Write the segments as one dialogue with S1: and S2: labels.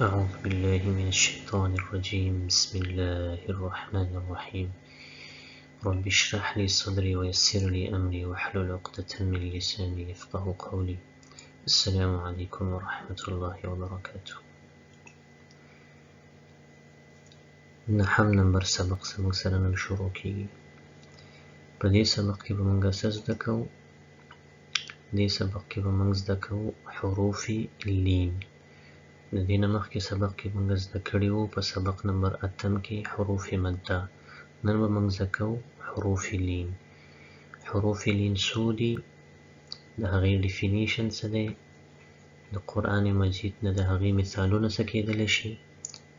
S1: أعوذ بالله من الشيطان الرجيم. بسم الله الرحمن الرحيم. رب اشرح لي صدري ويسر لي أمري واحلل عقدة من لساني يفقه قولي. السلام عليكم ورحمة الله وبركاته. نهم نمبر سبق زموږ سره نن شروع کیږي. په دې سبق کې به موږ څه زده کوو؟ دې سبق کې به موږ زده کوو حروف لین. د دې نه مخکې سبق کې موږ زده کړي وو په سبق نمبر اتم کې حروف مده. نن به موږ زده کوو حروف لین. حروف لین څو دي، د هغې definition څه دی، د قرآن مجید نه د هغې مثالونه څه کېدلی شي.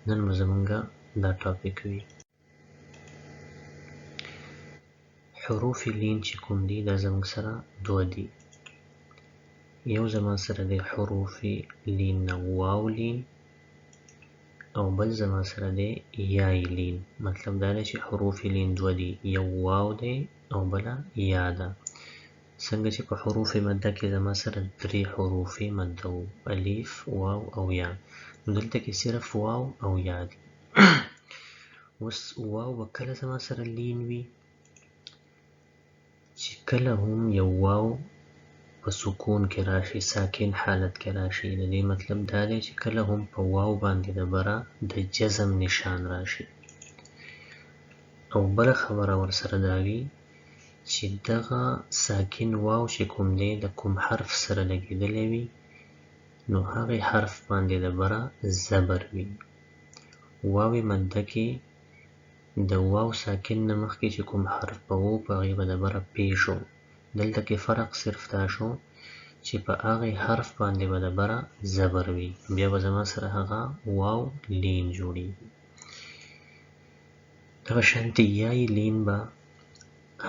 S1: نن به زمونږ دا topic وي. حروف لین چې کوم دي دا زموږ سره دوه دي. یو زما سره دی حروف لین نه واو لین، او بل زما سره دی یای لین. مطلب دا دی چې حروف لین دوه دي، یو واو دی او بله یا ده. څنګه چې په حروف مده کې زما سره درې حروف مده وو، الف، واو او یا، نو دلته کې صرف واو او یا دي. اوس واو به کله زما سره لین وي؟ چې کله هم یو واو په سکون کې راشي، ساکن حالت کې راشي. د دې مطلب دا دی چې کله هم په واو باندې د بره د جزم نشان راشي. او بله خبره ورسره دا وي چې دغه ساکن واو چې کوم دی د کوم حرف سره لګېدلی وي، نو هغې حرف باندې د بره زبر وي. واوې مده کې د واو ساکن نه مخکې چې کوم حرف به و، په هغې به د بره پېش و. دلته کې فرق صرف دا شو چې په هغې حرف باندې به د بره زبر وي، بیا به زما سره هغه واو لین جوړېږي. دغه شانتې یای لین به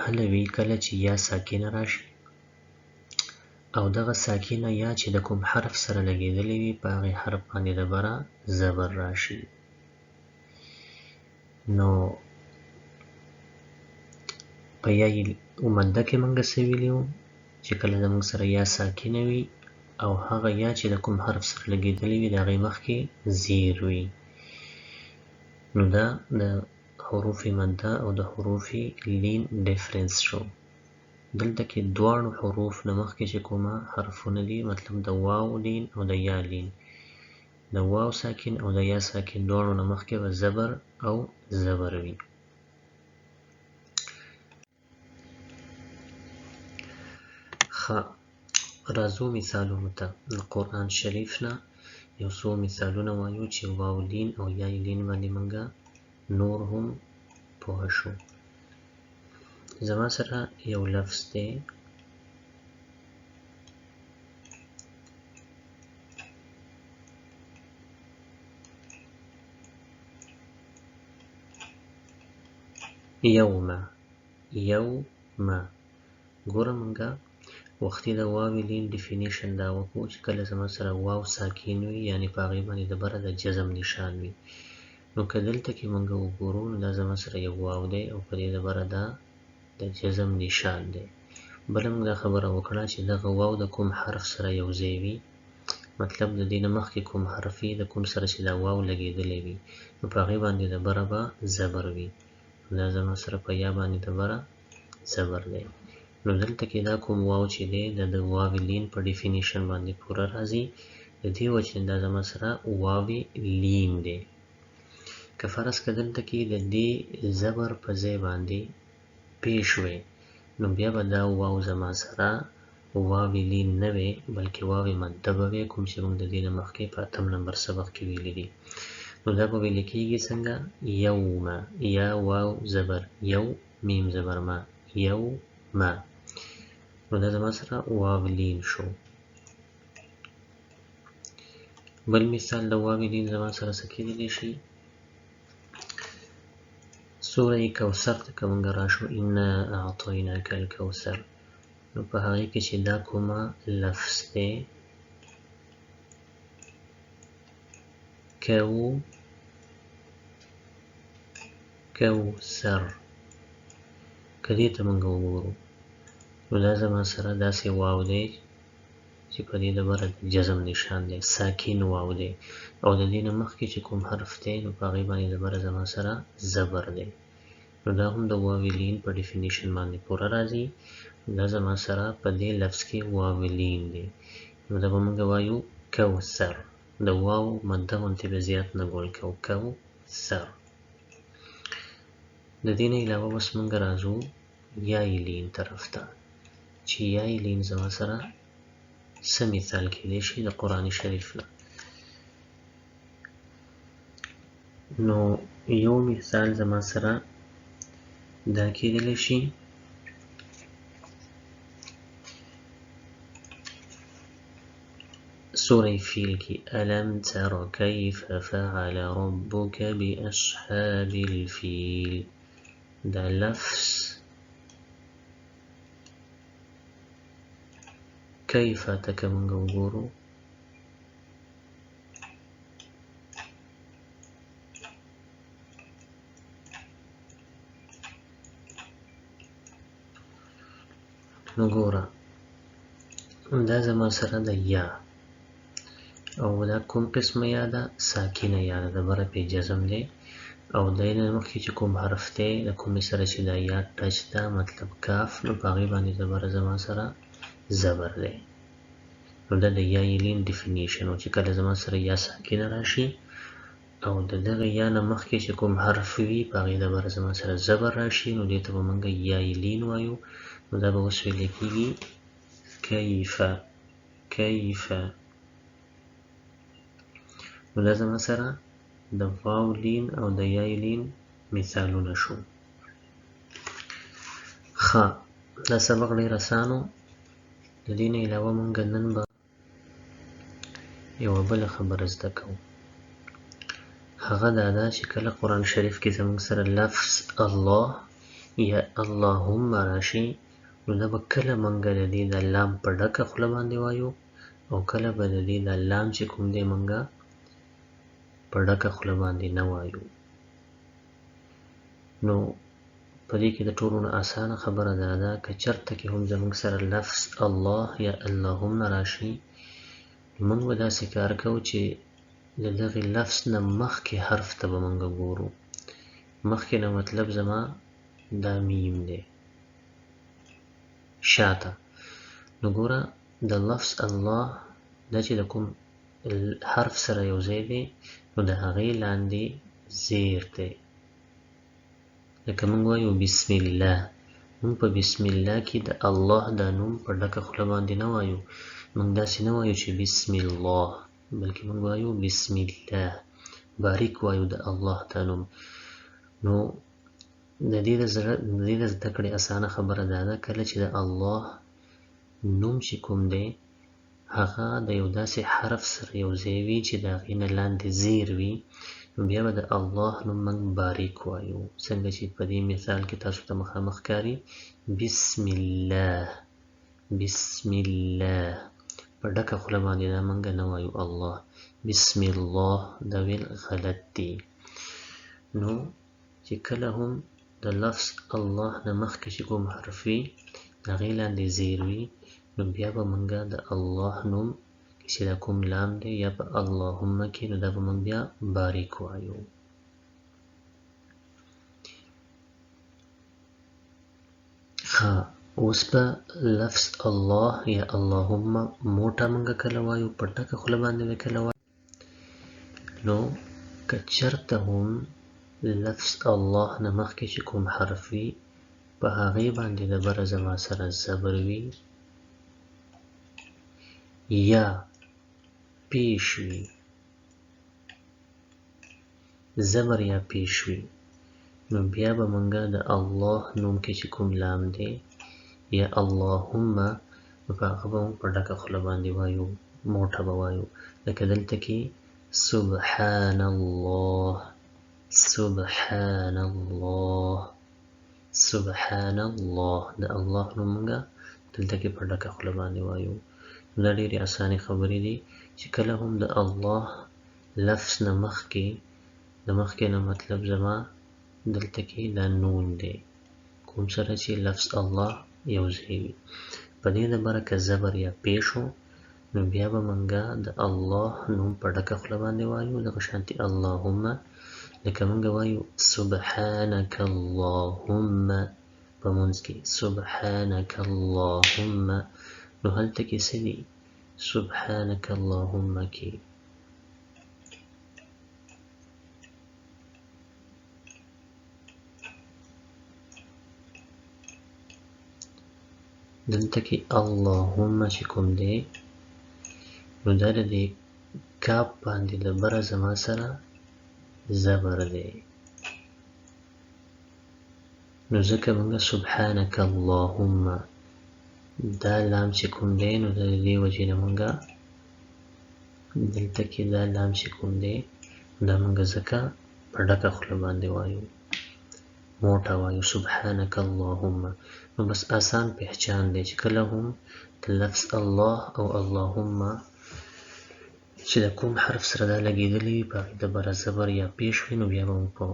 S1: هله وي کله چې یا ساکنه راشي، او دغه ساکنه یا چې د کوم حرف سره لګېدلې وي، په هغې حرف باندې د بره زبر راشي. نو په یای مده کې موږ څه ویلي وو؟ چې کله زموږ سره یا ساکنه وي او هغه یا چې د کوم حرف سره لګېدلې وي د هغې مخکې زیر وي. نو دا د حروف مده او د حروف لین difference شو. دلته کې دواړو حروف نه مخکې چې کومه حرفونه دي، مطلب د واو لین او د یا لین، د واو ساکن او د یا ساکن دواړو نه مخکې به زبر او زبر وي. ښه، راځو مثالونو ته. د قرآن شریف نه یو څو مثالونه وایو چې واو لین او یا لین باندې موږ نور هم پوه شو. زما سره یو لفظ دی، یوم. یوم، ګوره موږ وختي د واو لین definition دا وکړو چې کله زما سره واو ساکن وي، یعنې په هغې باندې د بره د جزم نشان وي. نو که دلته کې موږ وګورو نو دا زما سره یو واو دی او په دې د بره دا د جزم نشان دی. بله موږ دا خبره وکړه چې دغه واو د کوم حرف سره یو ځای وي، مطلب د دې نه مخکې کوم حرف وي د کوم سره چې دا واو لګېدلی وي، نو په هغې باندې د بره به زبر وي. دا زما سره په یا باندې د بره زبر دی. نو دلته کې دا کوم واو چې دی د واو لین په definition باندې پوره راځي، د دې وجې نه دا زما سره واو لین دی. که فرض که دلته کې د دې زبر په ځای باندې پیش وی، نو بیا به دا واو زما سره واو لین نه وی، بلکې واو مده به وی، کوم چې موږ د دې نه مخکې په اتم نمبر سبق کې ویلي دي. نو دا به ویل کېږي څنګه؟ یوم، یا واو زبر یو، میم زبر ما، یوم. نو دا زما سره واو لین شو. بل مثال د واو لین زما سره څه کېدلی شي؟ سوره کوثر ته که موږ راشو، انا اعطیناک الکوثر، نو په هغې کې چې دا کومه لفظ دی، کو کوثر، که دې ته موږ وګورو نو دا زما سره داسې واو دی چې په دې د بره د جزم نشان دی، ساکن واو دی، او د دې نه مخکې چې کوم حرف دی نو په هغې باندې د بره زما سره زبر دی. نو دا هم د واو لین په definition باندې پوره راځي. دا زما سره په دې لفظ کې واو لین دی، نو دا به موږ وایو کوثر. د واو مده غوندې به زیات نه ګول کوو، کوثر. د دې نه علاوه اوس موږ راځو یای لین طرف ته، چې یای لین زما سره څه مثال کېدی شي د قرآن شریف نه. نو یو مثال زما سره دا کېدلی شي سورة فیل کې، الم تر کیف فعل ربک باصحاب الفیل. دا لفظ کیف ته که موږ وګورو نو ګوره دا زما سره د یا، او دا کوم قسمه یا ده؟ ساکنه یا ده، د بره پې جزم دی، او د دې نه مخکې چې کوم حرف دی د کومې سره چې دا یا ټچ ده، مطلب کاف، نو په هغې باندې د بره زما سره زبر دی. نو دا د یا لین definition و، چې کله زما سره یا ساکنه راشي او د دغه یا نه مخکې چې کوم حرف وي په هغې د بره زما سره زبر راشي، نو دې ته به موږ یا لین وایو. نو دا به اوس ویل کېږي کیف، کیف. نو دا زما سره د واو لین او د یای لین مثالونه شو. ښه، دا سبق ډېر اسان و. د دې نه علاوه موږ نن به یوه بله خبره زده کوو، هغه دا ده چې کله قرآن شریف کې زموږ سره لفظ الله یا اللهم راشي، نو دا به کله موږ د دې د لام په ډکه خوله باندې وایو، او کله به د دې د لام چې کوم دی موږ په ډکه خوله باندې نه وایو. نو په دې کې د ټولو نه اسانه خبره دا ده، که چېرته کې هم زموږ سره لفظ الله یا اللهم راشي، نو موږ به داسې کار کوو چې د دغې لفظ نه مخکې حرف ته به موږ ګورو. مخکې نه مطلب زما دا میم دی شاته. نو ګوره د لفظ الله دا چې د کوم حرف سره یو ځای دی، نو د هغې لاندې زیر دی. لکه موږ وایو بسم الله، موږ په بسم الله کې د الله دا نوم په ډکه خوله باندې نه وایو، موږ داسې نه وایو چې بسم الله، بلکې موږ وایو بسم الله، باریک وایو د الله دا نوم. نو د دې د زده کړې اسانه خبره دا ده، کله چې د الله نوم چې کوم دی هغه د یو داسې حرف سره یو ځای وي چې د هغې نه لاندې زیر وي، نو بیا به د الله نوم موږ باریک وایو، څنګه چې په دې مثال کې تاسو ته مخامخ ښکاري، بسم الله، بسم الله. په ډکه خوله باندې دا موږ نه وایو الله، بسم الله دا ویل غلط دي. نو چې کله هم د لفظ الله نه مخکې چې کوم حرف وي د هغې لاندې زیر وي، نو بیا به موږ د الله نوم چې دا کوم لام دی یا په اللهم کې، نو دا به موږ بیا باریک وایو. ښه، اوس به لفظ الله یا اللهم موټه موږ کله وایو، په ټکه خوله باندې به کله وایو. نو که چېرته هم لفظ الله نه مخکې چې کوم حرف وي په هغې باندې د بره زما سره زبر وي یا پیش وي، زبر یا پیش وي، نو بیا به موږ د الله نوم کې چې کوم لام دی یا اللهم، نو په هغه به موږ په ډکه خوله باندې وایو، موټه به وایو. لکه دلته کې سبحان الله، سبحان الله، سبحان الله، د الله نوم موږ دلته کې په ډکه خوله باندې وایو. دا ډېرې اسانې خبرې دي چې کله هم د الله لفظ نه مخکې، د مخکې نه مطلب زما دلته کې دا نون دی، کوم سره چې لفظ الله یو ځای وي، په دې د بره که زبر یا پیش و، نو بیا به مونږه د الله نوم په ډکه خوله باندې وایو. دغه شانتي اللهم، لکه مونږ وایو سبحانك اللهم په مونځ کې، سبحانك اللهم، نو هلته کې څه دي؟ سبحانك اللهم کې دلته کې اللهم چې کوم دی نو دا د دې کاپ باندې د بره زما سره زبر دی، نو ځکه موږ سبحانك اللهم دا لام چې کوم دی نو د دې وجې نه موږ دلته کې دا لام چې کوم دی دا موږ ځکه په ډکه خوله باندې وایو، موټه وایو سبحانك اللهم. نو بس آسان پہچان دی چې کله هم د لفظ الله او اللهم چې د کوم حرف سره دا لګېدلی وي په هغې د بره زبر یا پیش وي، نو بیا به موږ په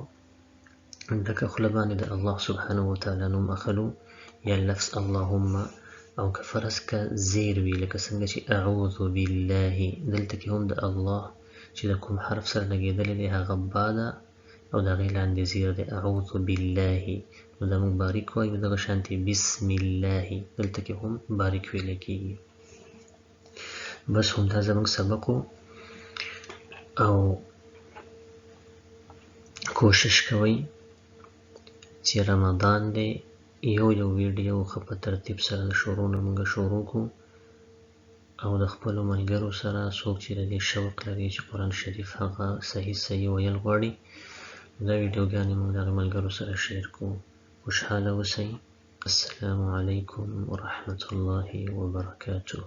S1: ډکه خوله باندې د الله سبحانه وتعالی نوم اخلو یا لفظ اللهم. او که فرض که زیر وي لکه څنګه چې اعوذ بالله، دلته کې هم د الله چې د کوم حرف سره لګېدلی دی هغه با ده او د هغې لاندې زیر دی، اعوذ بالله، نو دا موږ باریک وایو. دغه شانتې بسم الله دلته کې هم باریک ویلی کېږي. بس همدا زموږ سبق و، او کوشش کوئ چې رمضان دی یو یو ویډیو ښه په ترتیب سره د شروع نه موږ شروع کړو، او د خپلو ملګرو سره څوک چې د دې شوق لري چې قرآن شریف هغه صحیح صحیح ویل غواړي، دا ویډیوګانې موږ د هغه ملګرو سره شیر کړو. خوشحاله اوسئ. السلام علیکم ورحمة الله وبرکاته.